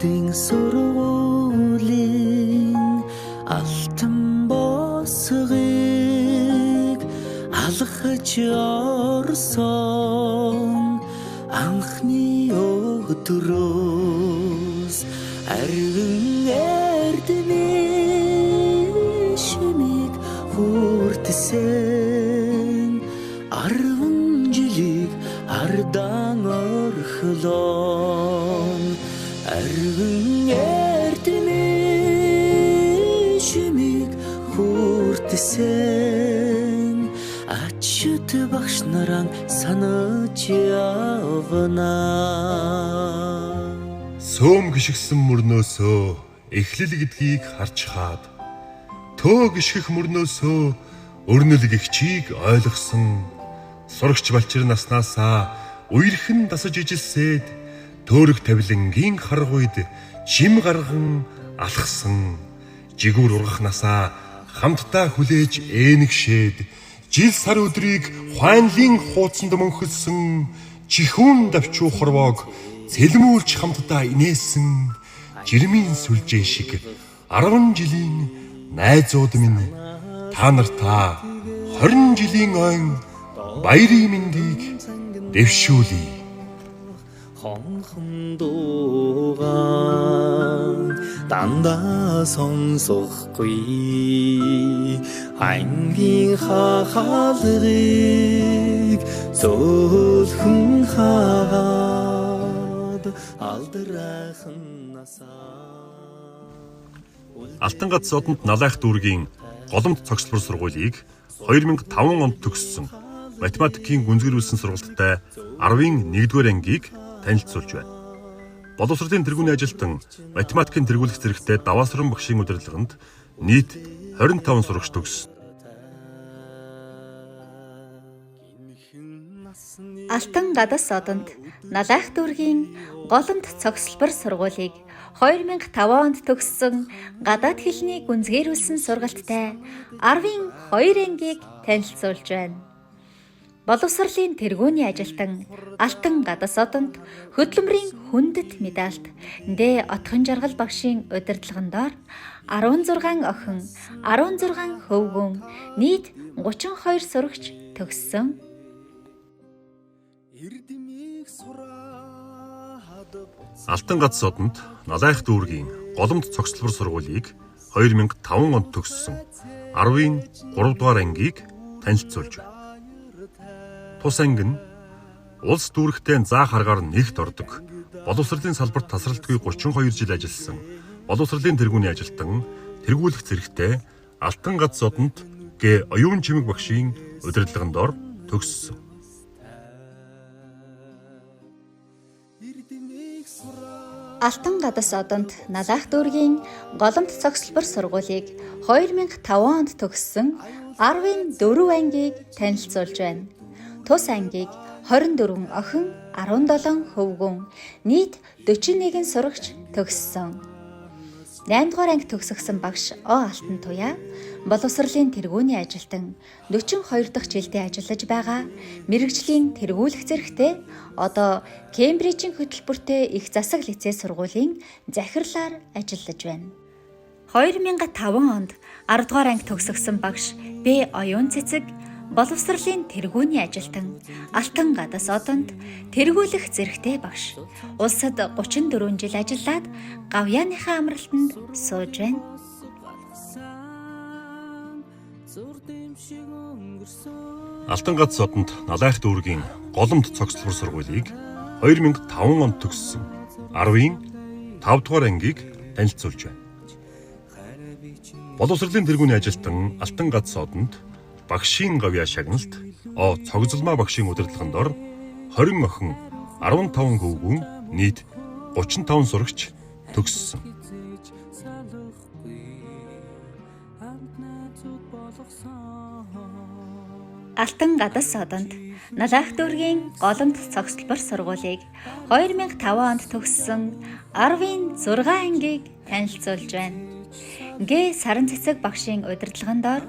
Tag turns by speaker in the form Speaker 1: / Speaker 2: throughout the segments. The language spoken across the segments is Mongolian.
Speaker 1: Одын сургуулийн алтан босгыг алхаж орсон анхны өдрөөс арвин эрдмийн шимийг хүртсэн 10 жилийг ардан орхилон арвин эрдмийн шимийг хүртсэн ачид багш нараа санаж явна.
Speaker 2: Сөөм гიშгсэн мөрнөөсөө эхлэл гэдгийг харж хаад төө гიშгэх мөрнөөсөө өрнөл гихчийг ойлгосон сурагч балчир наснаасаа үерхэн дасаж ижилсээд төөрөх тавилангийн харгуйд чим гарган алхсан жигүүр ургах насаа хамтдаа хүлээж ээнэгшээд жил сар өдрийг хуанлын хуудсанд мөнхөлсөн чихүүн давчуу хорвоог цэлмүүлж хамтдаа инээсэн жирмийн сүлжээ шиг 10 жилийн найзууд минь та нартаа 20 жилийн ойн баярын мэндийг дэвшүүлье.
Speaker 1: Хонхон дуугаан дандаа сонсохгүй ангийн хаалгыг зөөлхөн хаагаад алдрайхан насаа.
Speaker 2: Алтан гац одонд Налайх дүүргийн Голомт цогцлбор сургуулийг 2005 онд төгссөн математикийн гүнзгийрүүлсэн сургалттай 10-ын 1-р ангийг танилцуулж байна. Боловсролын тэргүүний ажилтан математикийн тэргүүлэх зэрэгтэй Даваасран багшийн удирдлаганд нийт 25 сурагч төгссөн.
Speaker 3: Алтан гадас одонд Налайх дүүргийн Голомт цогцлбор сургуулийг 2005 онд төгссөн гадаад хэлний гүнзгийрүүлсэн сургалттай 10-ын 2 ангийг танилцуулж байна. Боловсролын тэргүүний ажилтан Алтан гадас одонд хөдөлмөрийн хүндэт медальт Д Отхон жаргал багшийн удирдлагын доор 16 охин, 16 хөвгүүн, нийт 32 сурагч төгссөн.
Speaker 2: Алтан гац одонд Налайх дүүргийн Голомт цогцлбор сургуулийг 2005 онд төгссөн 10-ын 3 дугаар ангийг танилцуулж байна. Тус анги нь улс дүүрэгтэй заах аргаар нэгт ордог. Боловсролын салбарт тасралтгүй 32 жил ажилласан боловсролын тэргүүний ажилтан тэргүүлэх зэрэгтэй Алтан гац одонд Г оюун чимэг багшийн удирдлагын доор төгссөн.
Speaker 3: Алтан гадас одонд Налайх дүүргийн Голомт цогцлбор сургуулийг 2005 онд төгссөн 10-ын 4 ангийг танилцуулж байна. Тус ангийг 24 охин, 17 хөвгүүн, нийт 41 сурагч төгссөн. 8 дугаар анги төгсгсөн багш О Алтан Туяа боловсролын тэргүүний ажилтан 42 дахь жилдээ ажиллаж байгаа мэрэгжлийн тэргүүлэх зэрэгтэй одоо Кембрижийн хөтөлбөртэй их засаг лицей сургуулийн захирлаар ажиллаж байна. 2005 онд 10 дугаар анги төгсгсөн багш Б Оюун Цэцэг боловсролын тэргүүний ажилтан Алтан гадас одонд тэргүүлэх зэрэгтэй багш улсад 34 жил ажиллаад гавьяаныхаа амралтанд сууж байна.
Speaker 2: Алтан гац одонд Налайх дүүргийн Голомт цогцлбор сургуулийг 2005 онд төгссөн 10-ын 5 дугаар ангийг танилцуулж байна. Боловсролын тэргүүний ажилтан Алтан гац одонд багшийн гавьяа шагналт О цогцолмаа багшийн удирдлагын дор 20 охин, 15 хөвгүүн, нийт 35 сурагч төгссөн.
Speaker 3: Алтан гадас одонд Налайх дүүргийн Голомт цогцлбор сургуулийг 2005 онд төгссөн 10-ын 6 ангийг танилцуулж байна. Г Саран цэцэг багшийн удирдлагын доор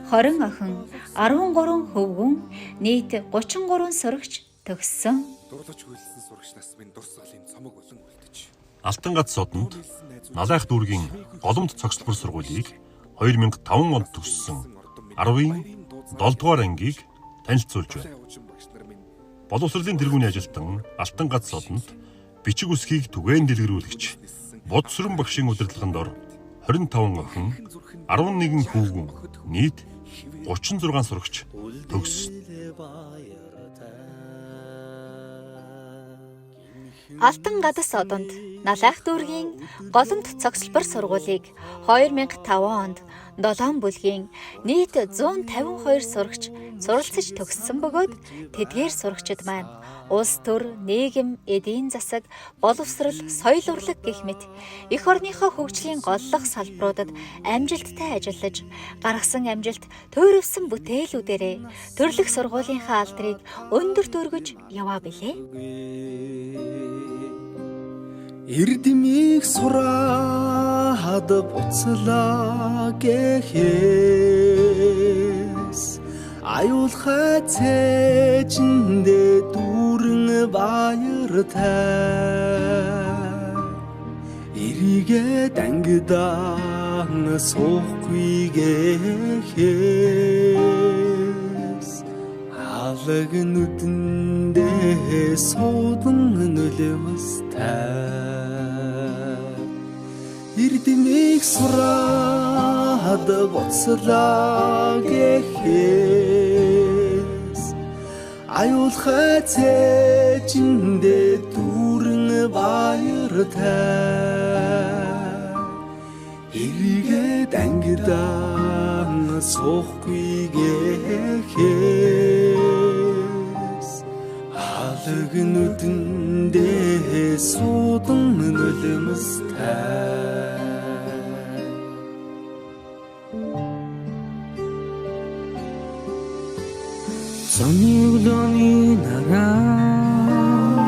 Speaker 3: 20 охин, 13 хөвгүүн, нийт 33 сурагч төгссөн.
Speaker 4: Дурлаж хөлсөн сурагч нас минь дурсгалын цомог болон үлдэж.
Speaker 2: Алтан гац содонд Налайх дүүргийн Голомт цогцлбор сургуулийг 2005 онд төгссөн 10-ын 7 дугаар ангийг танилцуулж байна. Боловсролын тэргүүний ажилтан Алтан гац содонд бичиг үсгийг түгээн дэлгэрүүлэгч Бодсөрөн багшийн удирдлагын дор 25 охин, 11 хүүгүн нийт 36 сурагч төгссөн.
Speaker 3: Алтан гадас одонд Налайх дүүргийн Голомт цогцлбор сургуулийг 2005 онд Долоон бүлгийн нийт 152 сурагч суралцаж төгссөн бөгөөд тэдгээр сурагчид маань улс төр, нийгэм, эдийн засаг, боловсрол, соёл урлаг гэх мэт эх орныхоо хөгжлийн голлох салбаруудад амжилттай ажиллаж, гаргасан амжилт, төөрөвсөн бүтээлүүдээрээ төрлөх сургуулийнхаа алдрыг өндөрт өргөж яваа билээ.
Speaker 1: Эрдмийг сураад буцлаа гэхээс аюулхай цээжиндээ дүүрэн баяртай эргээд ангидан суухгүй гэхээс алаг нүдэндээ суудан нулимстай эрдмийг сураад буцлаа гэхээс аюулхай цээжиндээ дүүрэн баяртай эргээд ангидан суухгүй гэхээс алаг нүдэндээ суудан нулимстай.
Speaker 4: Зуны өглөөний нараа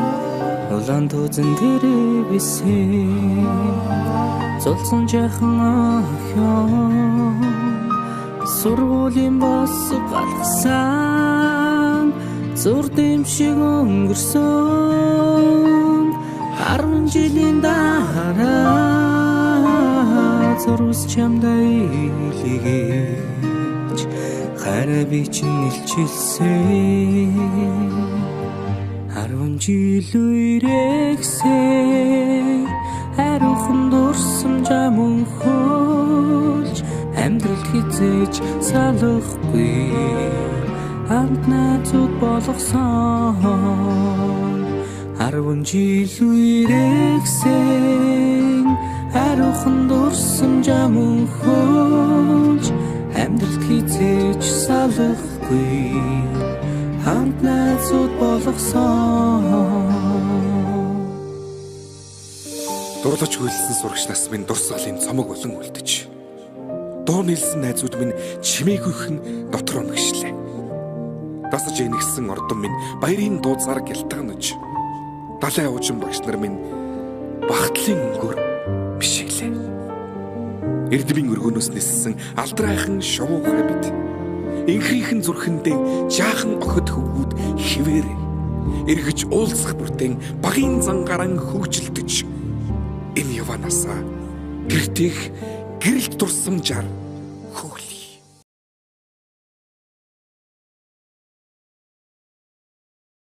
Speaker 4: улаан тузан дээрээ бисээ зулсан жаахан охин сургуулийн босго галгасан зурдэм шиг өнгөрсөн 10 жилийн дараа зурвас чамдаа илгээж хайраа би чинь илчилсэн 10 жил үерэгсээ ариухан дурсамжаа мөнхөлж амьдралд хизээж салахгүй амт найзууд болгосон 10 жил үерэгсээ ариухан дурсамжаа мөнхөлж амьдралд хизээж салахгүй хамт найзууд болгосон.
Speaker 5: Дурлаж хөлсөн сурагч нас минь дурсгалын цомог болон үлдэж дуу нийлсэн найзууд минь чимээгүйхэн дотроо мэгшлээ. Дасаж энэгсэн ордон минь баярын дууцаар гялтганаж далай уужин багш нар минь багтлын өнгөөр бишиглээ. Эрдмийн өргөнөөс ниссэн алдрайхан шувуухай бид инхрийнхэн зүрхэндээ жаахан охид хөвгүүд хിവэр эргэж уулзах бүртэн багийн зангаран хөгжилдөж энэ яваанасаа гэртэх гэрэлт дурсамжаар хөглөе.